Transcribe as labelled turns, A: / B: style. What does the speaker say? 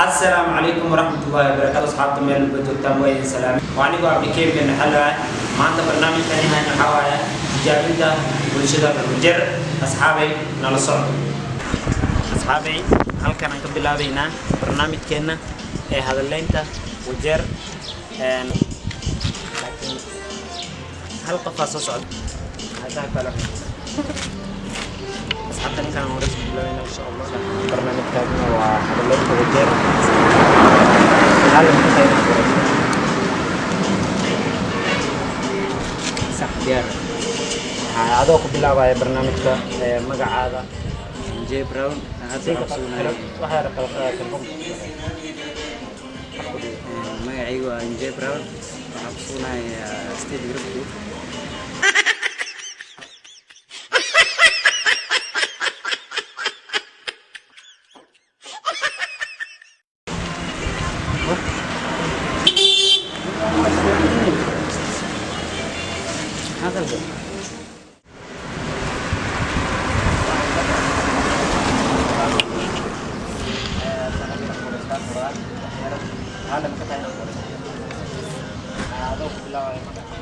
A: Asalaamu calaykum waraxmatullaahi wabarakaatu. Asxaabta meel walba joogtaan, waa idin salaamay. Waa anigoo Cabdikariim bin Xalwa. Maanta barnaamijkan hayna waxaa waaye tijaabinta bulshada Wajeer. Asxaabay, nala socdo. Asxaabay, halkan aan ka bilaabaynaa barnaamijkeenna ee hadaleynta Wajeer. Laakiin hal qofaa soo socda haddaa kale. Asxaabta, ninkaan hore isku bilaabayna insha Allah. Barnaamijkaaguna waa hadaleynta Wajeer. Hal ka qayb. Sax, diyaar. Waxaa adoo ku bilaabaya barnaamijka magacaada?
B: J Brown. Hadda waxaan ku sugnahay.
A: Waxaa telefoonka.
B: Magacaygu waa J Brown, waxaan ku sugnahay State Group 2. Hadalka.
A: Adoo ku bilaabaya magaca.